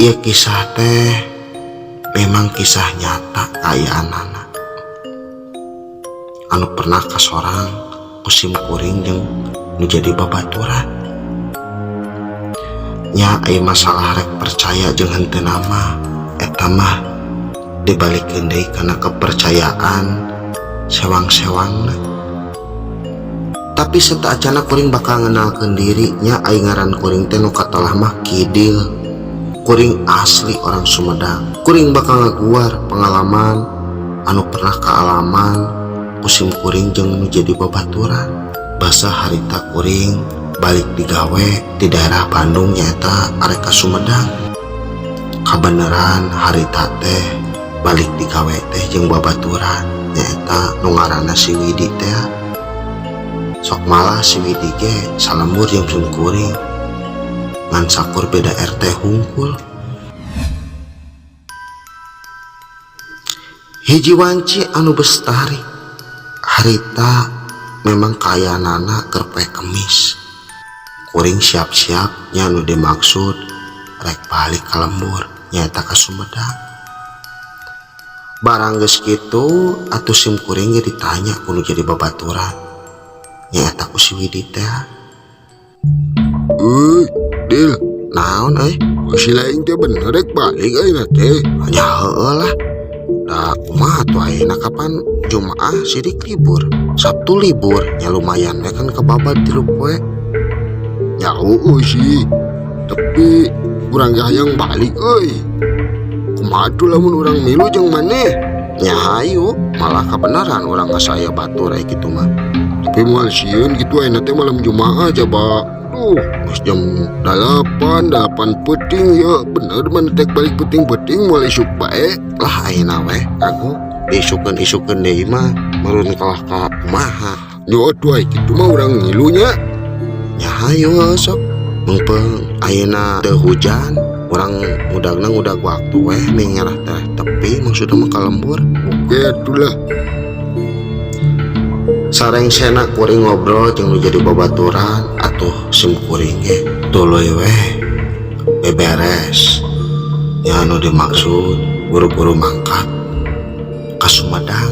Ieu kisah teh memang kisah nyata kaayaanana anu pernah kasorang ku sim kuring jeung nu jadi babaturan. Nya ai masalah rek percaya jeung henteu mah eta mah dibalikeun deui kana kepercayaan sewang-sewangna. Tapi sataacana kuring bakal ngenalkeun diri nya, ai ngaran kuring teh nu katelah mah Kidil. Kuring asli orang Sumedang. Kuring bakal ngaguar pengalaman anu pernah kaalaman ku sim kuring jeung nu jadi babaturan. Basa harita kuring balik digawe di daerah Bandung nyaeta arek ka Sumedang. Kabeneran harita teh balik digawe teh jeung babaturan nyaeta nu ngaranna si Widi teh. Sok malah si Widi ge salembur jeung sim kuring ngan sakur beda RT hungkul. Hiji wanci anu bestari harita memang kaayaanana keur poe Kemis. Kuring siap-siap nya nu dimaksud rek balik ka lembur nyaeta ka Sumedang. Barang geus kitu atuh sim kuring ge ditanya ku nu jadi babaturan nyaeta ku si Widi teh. Euy, Dil, naon euy? Si lain teh bener rek balik ayeuna teh. Nya heueuh lah. Da kumaha tuh ayeuna kapan Jumaah sidik libur, Sabtu libur, nya lumayan we kan kebabad 3 poe. Ya heueuh sih. Tapi urang ge hayang balik euy. Kumaha tuh lamun urang milu jeung maneh? Nya hayu, malah kabeneran urang geus aya batur aya kitu mah. Tapi moal sieun kitu ayeuna teh malam Jumaah coba. Duh, geus jam 8, 8 peuting ya. Bener maneh tek balik peuting-peuting moal isuk bae. Lah ayeuna weh kagok diisukeun-isukeun deui mah meureun kalah ka kumaha. Nya atuh aya kitu mah urang ngilu nya. Nya hayu sok. Mengpeung ayeuna teu hujan, urang ngudagna ngudag waktu weh ning ngerah teh tepi maksudna mah ka lembur. Oke atuh lah. Sarengsena kuring ngobrol jeung nu jadi babaturan atuh sim kuring ge tuluy weh beberes. Nya anu dimaksud buru-buru mangkat ka Sumedang.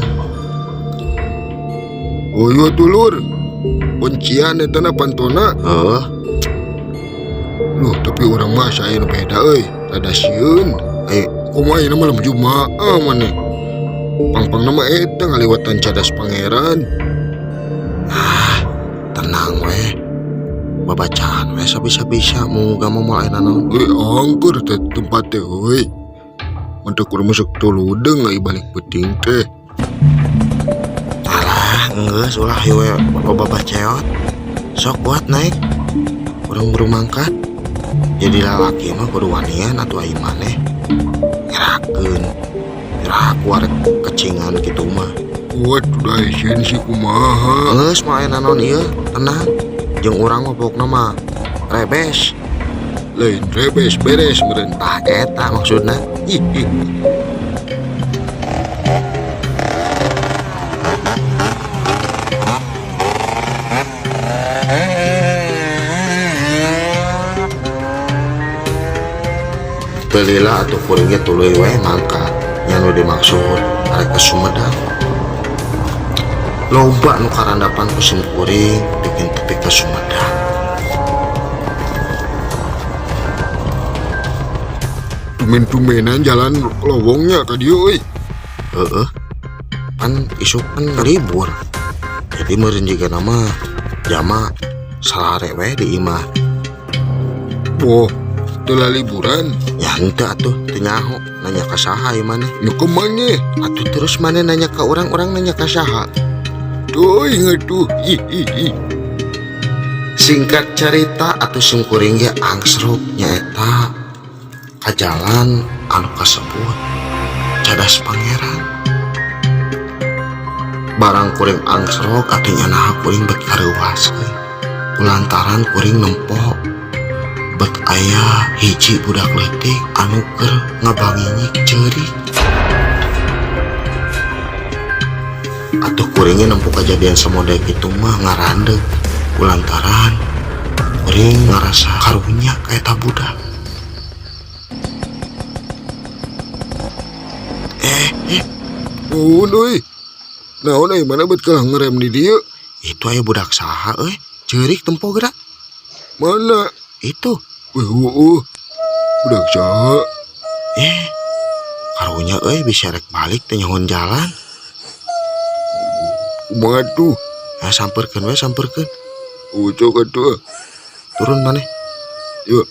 Oh iya dulur, kuncian eta na pantona. Heuh. Loh, tapi urang mah sae nu beda euy, rada sieun. Eh, kumaha ayeuna malam Jumaah maneh. Pangpangna mah eta ngaliwatan Cadas Pangeran. Ah, tenang weh. Babacaan weh sabisa-bisa muga mah moal aya naon. Angker teh tempat teh euy. Untuk urang masuk tuludeung ai balik peuting teh. Alah, geus ulah ieu we loba baceot. Sok buat naik. Urang buru mangkat. Jadi lalaki mah kudu wanian atuh ai maneh. Ngerakeun. Ngeraku arek kecingan kitu mah. Waduh, da sieun sih kumaha. Geus mah aya naon ieu, tenang. Jeung urang mah pokna mah rebes. Lain rebes beres meureun. Tah eta maksudna. Ih, ih. Teu lila atuh kuring ge tuluy we mangkat. Nya nu dimaksud arek ka Sumedang. Loba nu karandapan ku sim kuring bikin tepi ka Sumedang. Tumen-tumenan jalan lowongnya ka dieu euy. Heeh. Pan isuk kan libur. Jadi meureun jiga nama jama salare we di imah. Wah, teu liburan. Ya henteu atuh, teu nyaho nanya ka saha ieu maneh. Nu ka maneh? Atuh terus maneh nanya ka urang, urang nanya ka saha? Tuh ingat tuh. Ih, ih, ih. Singkat cerita atuh sim kuring ge angsruk nyaeta ka jalan anu kasebut Cadas Pangeran. Barang kuring angsrok atuh nyanaha kuring bet kareuwaskeun. Kulantaran kuring nempo bet aya hiji budak leutik anu keur ngabanginyik ceurik. Atuh kuringnya nempo kejadian samode kitu mah ngarandeg. Kulantaran kuring ngarasa karunya ka eta budak. Eh, eh. Nuhun euy. Naon euy mana bet kalah ngerem di dieu? Itu aya budak saha euy? Ceurik tempo geura. Mana? Itu. Wih, heueuh. Budak saha? Eh, karunya euy bisa rek balik teh nyahoan jalan. Kumaha tuh? Ah, sampeurkeun we, sampeurkeun. Ucok atuh. Turun maneh. Yuk.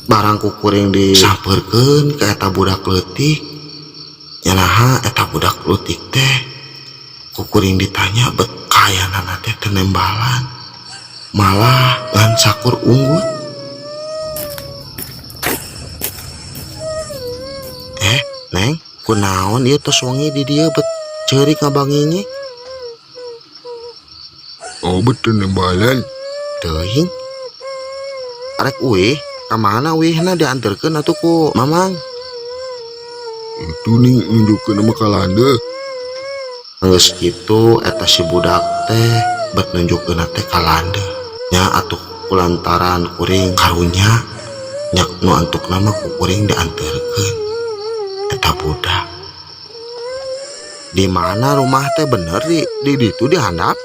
Barang ku kuring disampeurkeun ka eta budak leutik. Nya naha eta budak leutik teh ku kuring ditanya bet kayanana teh teu nembalan. Malah ngan sakur unggut. Eh, Neng, kunaon ieu tos wengi di dieu bet ceurik ngabangingi? Oh, betul nembalan. Teuing. Arek uih, ka mana uihna dianterkeun atuh ku Mamang? Itu nih nunjukkeun nama kalanda. Geus kitu eta si budak teh bet nunjukkeun teh ka landeuh. Nya atuh kulantaran kuring karunya nya nu antukna mah ku kuring dianterkeun eta budak. Di mana rumah teh bener di ditu di handap?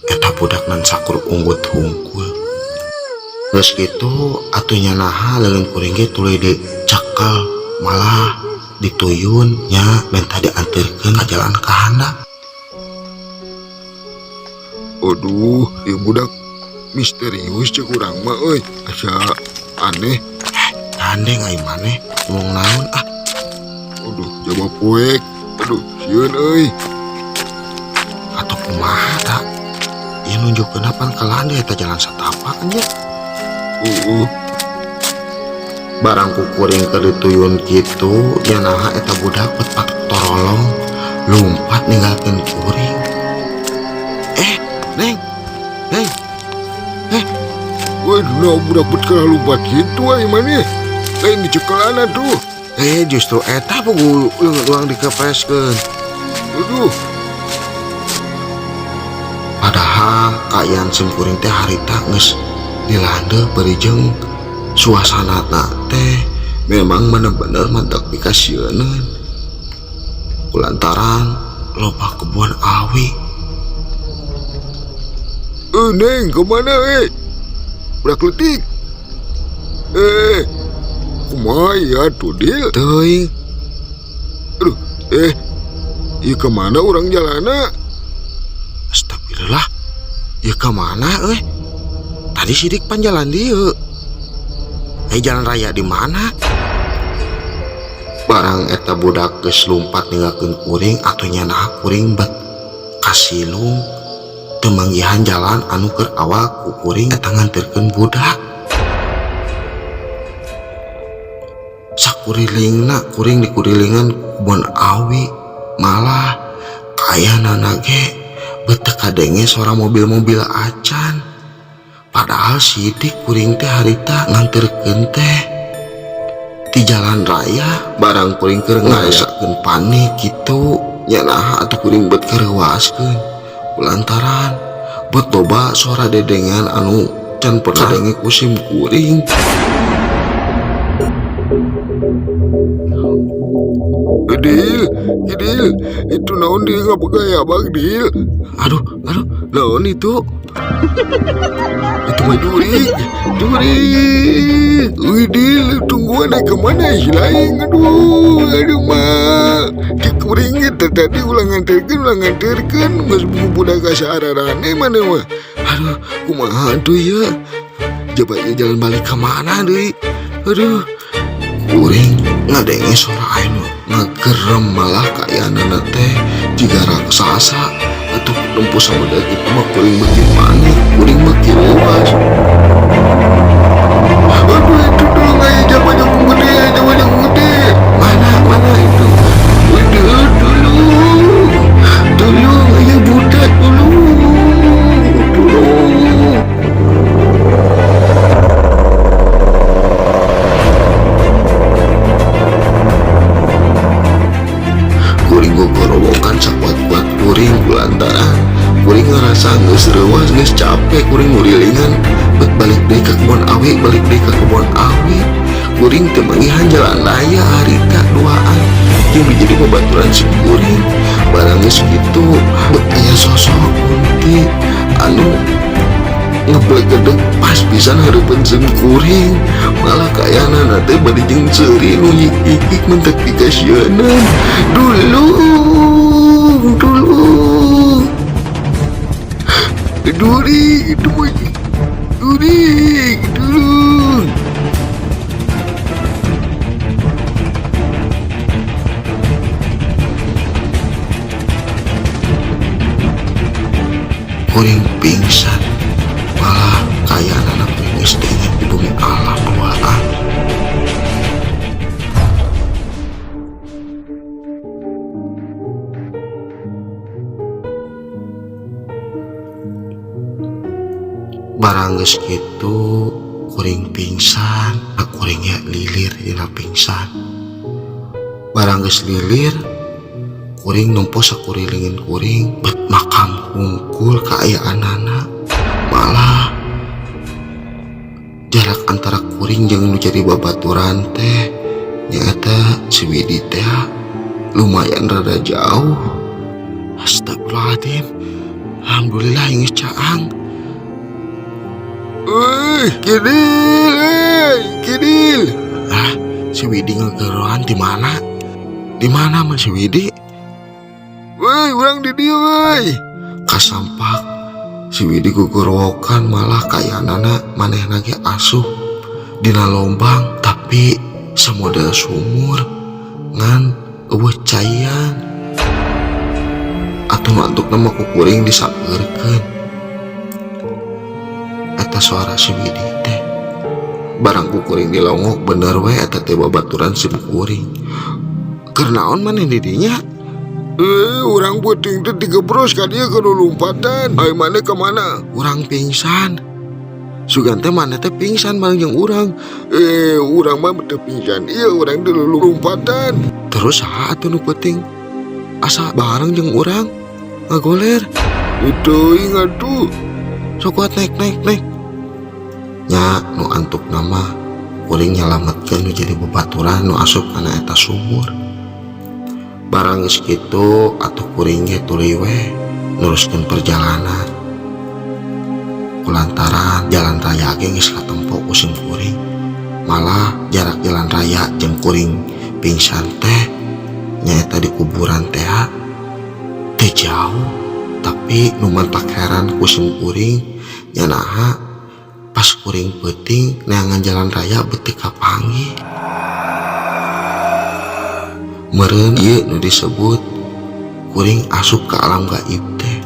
Eta budak nan sakur unggut hungkul. Geus kitu atuh nya naha leungeun kuring ge tuluy dicekel malah dituyun nya menta dianterkeun ka jalan ka handap. Aduh, ieu budak misterius cek urang mah euy. Asa aneh. Gandeng ai maneh ngomong naon ah. Aduh, jaba poek. Aduh, sieun euy. Atau kumaha ta? Ieu nunjukkeun pan ka landeuh eta jalan satapak nya. Heeh. Barang ku kuring keur dituyun kitu nya naha eta budak bet patorolong lumpat ninggalkeun kuring. Eh, Neng. Neng. Eh, Waduh, nah budak bet kalah lumpat kitu ai maneh. Lain dicekelan atuh. Eh, justru eta pugu leungeun urang dikepreskeun. Aduh, Padahal kaayaan sim kuring teh harita geus di landeuh bari jeung suasana teh memang bener-bener mantap pikasieuneun. Kulantaran loba kebun awi. Eh, Neng, kemana eh? Budak leutik. Eh, kumaha ya tuh, Dil? Teuing. Aduh, ieu kemana urang jalana? Astagfirullah. Ieu kemana euy? Tadi sidik pan jalan dieu. Jalan raya di mana? Barang eta budak geus lumpat ninggalkeun kuring atuh nya naha kuring bet kasilung teu manggihan jalan anu keur awal ku kuring eta nganterkeun budak. Sakurilingna kuring dikurilingan kebon awi malah kayanana ge bet teu kadenge suara mobil-mobil acan. Padahal sidik kuring teh harita nganterkeun teh di jalan raya. Barang kuring keur ngarasakeun panik kitu nya naha atuh kuring bet kareuwaskeun lantaran bet loba suara dedengan anu can pernah kadenge ku sim kuring. Dil, Dil, itu naon dia nggak bergaya bang Dil? Aduh, aduh, naon itu? Itu mah jurik, jurik. Wih Dil, tungguan naik kemana si lain? Aduh, aduh mah. Cek kuring eta tadi ulang nganterkeun, geus budak asa ararane mana mah. Aduh, kumaha tuh ya? Coba ya jalan balik ke mana deui? Aduh, kuring ngadenge suara anu ngagerem malah kayanana teh jiga raksasa. Atuh nempuh sama dia gitu mah kuring makin panik, kuring makin lewas. Aduh, itu dulu nggak jauh jauh gede, jauh jauh gede. Mana, mana itu? Aduh, tolong, tolong, ayah budak, tolong, tolong. Kuring gogorowokan sakuat-kuat kuring kulantaran kuring ngerasa geus reuwas, geus capek kuring ngurilingan bet balik deui ka kebon awi. balik deui ka kebon awi. Kuring teu manggihan jalan raya harita duaan jeung nu jadi babaturan si kuring. Barang geus kitu bet aya sosok kunti anu ngeblegedeg pas pisan hareupeun sim kuring. Malah kayanana teh bari jeung seuri nu nyikik mentek dikasieunan. Dulung, dulung. Duri, itu mah. Duri, dulung. Kuring pingsan. Malah kayanana kuring geus teu inget di bumi alam duaan. Barang geus kitu kuring pingsan, kuring ge lilir dina pingsan. Barang geus lilir, kuring nempo sakurilingin kuring bet makam hungkul kaayaanana. Malah jarak antara kuring jeung nu jadi babaturan teh nyaeta si Widi teh lumayan rada jauh. Astagfirullahaladzim. Alhamdulillah geus caang. Euy, Kidil, euy, Kidil. Ah, si Widi ngegeroan di mana? Di mana mah si Widi? Woi, urang di dieu euy. Kasampak si Widi gugorowokan, malah kayanana manehna ge asup dina lombang tapi samodel sumur ngan eueuh caian. Atuh nu antukna mah ku kuring disapeurkeun. Eta suara si Widi teh. Barang ku kuring dilongok, bener we eta teh babaturan si kuring. Keur naon maneh di dinya? Urang peuting teh digebros ka dieu kudu lompatan. Ai maneh ka mana? Urang pingsan. Sugan teh maneh teh pingsan bareng jeung urang. Urang mah teu pingsan. Ieu urang teh lompatan. Terus saha atuh nu peuting? Asa bareng jeung urang ngagoler. Itu ingat tuh. Sok kuat naik, naik, naik. Nya nu antuk nama kuring nyalametkeun nu jadi babaturan nu asup kana eta sumur. Barang geus kitu atuh kuring ge tuluy we neruskeun perjalanan. Kulantaran jalan raya ge geus katempo ku sim kuring. Malah jarak jalan raya jeung kuring pingsan teh nyaeta di kuburan teh teu jauh, tapi nu mantak heran ku sim kuring nya naha pas kuring peuting neangan jalan raya beuteung kapanggih. Meureun ieu nu disebut kuring asup ka alam gaib teh.